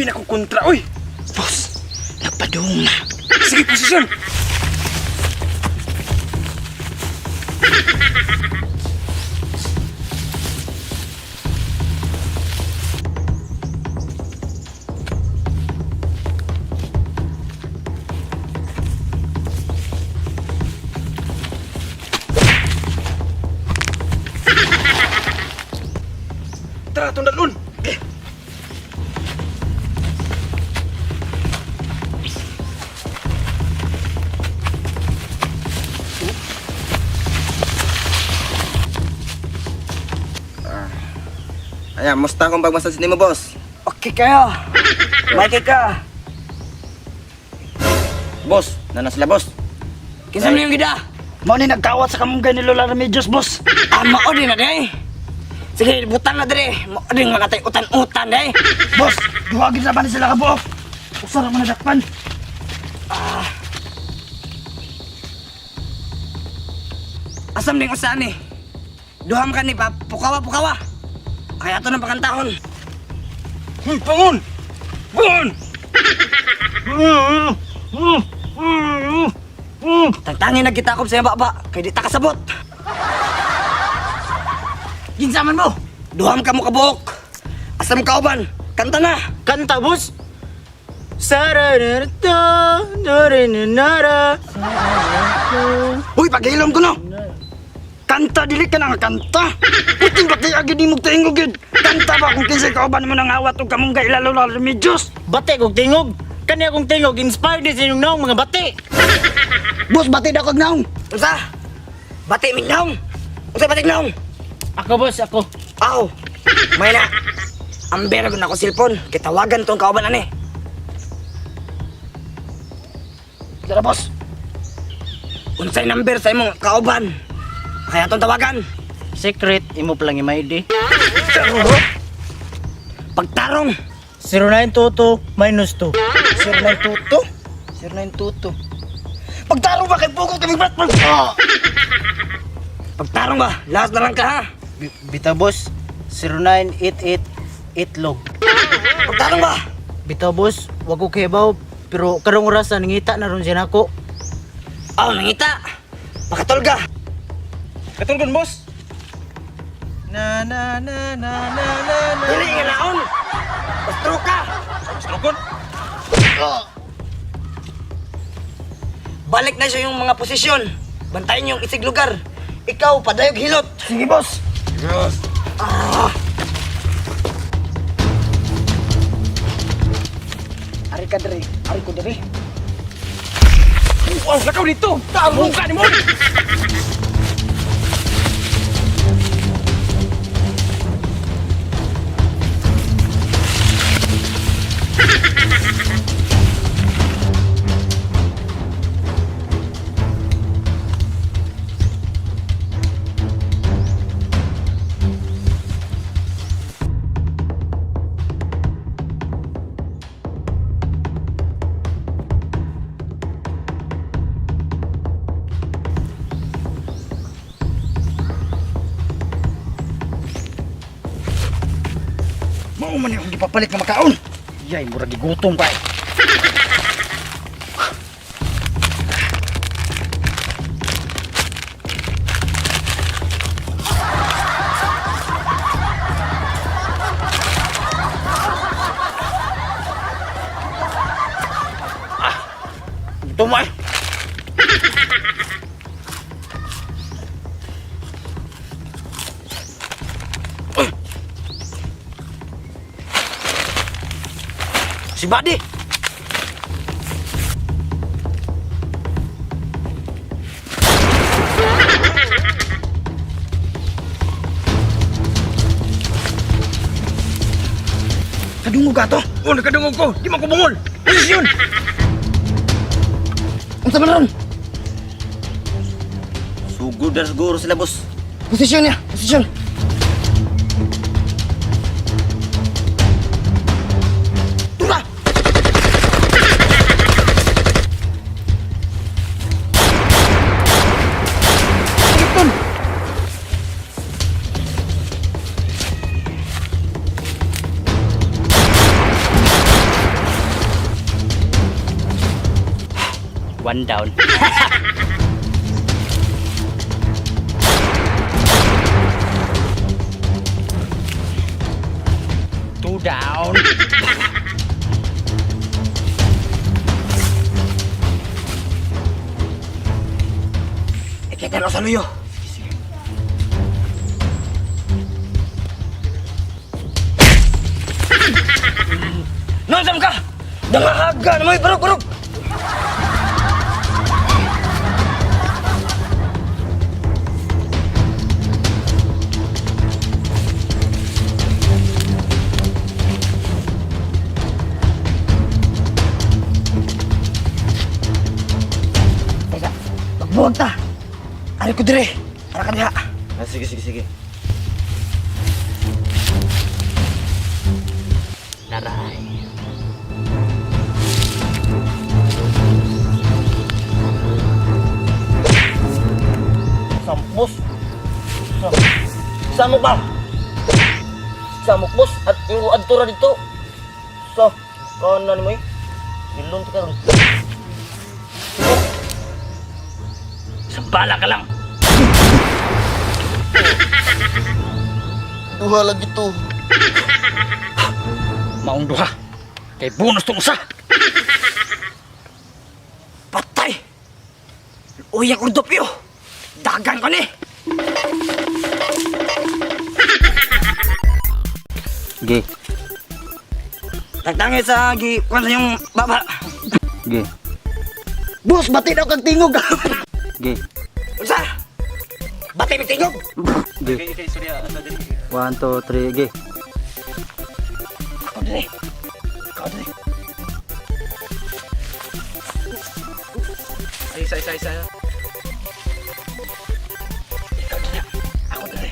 Apil ako kontra, oy. Boss, nagpadung na. Sige, posisyon. Tara, tundalon. Ayan, musta akong pagmasas nimo, boss? Okay kayo. May ka. Boss, nana sila, boss. Kinsa man yung gida? Mao ni nagkawat sa kamunggay ni Lola Remedios, boss. Ah, mao din na day. Sige, butang na dire. Mao din nga katay utan-utan day. Boss, duha gid na ba ni sila kabuok? Usa ra man nadakpan. Asam ning usa ni? Duham ka ni pa pukawa pukawa. Kaya ato nang pakantahon. Hoy, bangon! Bangon! Tangtangin nagkitakob sa iyang baba kay di ta kasabot. Ginsaman mo? Duham ka mo kabuok. Asam kauban? Kanta na. Kanta, boss! Sarararata, narinanara. Uy, pagilom ko no. Kanta dili ka na nga kanta. Puting ba kay agad nimog tingog gid. Kanta ba kung kinsay kauban mo nang awat og kamunggay ila Lola Remedios? Bate kog tingog. Kani akong tingog inspired din sa inyong naong mga bate. Boss, bati daw kag naong. Unsa? Bati mig naong. Unsa batik naong? Ako, boss, ako. Aw. May na. Amber gud ako cellphone. Kay tawagan tong kauban ani. Tara, boss. Unsay number sa imong kauban? Kaya tong tawagan. Secret, imo palang ima-ID. Pagtarong. 0922 minus 2. 0922 0922. Pagtaro ba kay Pugo kami brat? Oh. Pagtarong ba? Last na lang ka ha. Bitaw, boss. 0988 itlog. Pagtarong ba? Bitaw, boss. Wag ko kibaw. Pero karong orasa nangita na ron siya nako. Aw, nangita. Pakatulga. Katulgon, boss. Na na na na na na na. Dili nga naon. Pastro ka. Strogon. Balik na siya yung mga posisyon. Bantayan yung isig lugar. Ikaw, padayog hilot. Sige, boss. Yes. Ari ka diri, ari ko diri. Wow, lakaw dito. Tarong ka ni mo. Mao man yung gipapalit nga makaon. Yay, murag gigutom pa. Eh. Gutom ay. Si Buddy. Kadungog ka to. Oh, nakadungog ko. Di man ko bungol. Posisyon. Unsa man ron? Sugod na siguro sila, boss. Posisyon niya, posisyon. Tura! Ipon! One down. Two down. Ikita na sa luyo. Nonsam ka! Dangahaga na mo, barog, barog! Teka, magbuwag ta! Ari ko dire! Ara ka diha! Ah, sige, sige, sige. Naray. Samok, boss. Samok ba? Samok, boss. At yung adto ra dito. So, kaon na ni mo eh. Dilon ti karon. Sambala ka lang! Duha lagi to. Maong duha. Kay bonus tong usa. Patay! Uy, ang ordopyo! Dagan ko ni! Ge, Tagtangit sa gi kuan sa yung baba. ge, Boss, bati daw kag tingog. ge, Unsa? Batay mi tingog. ge. 1, 2, 3, ge. Ako dire. Ikaw dire. Ay, isa, isa, isa. Ikaw dire. Ako dire.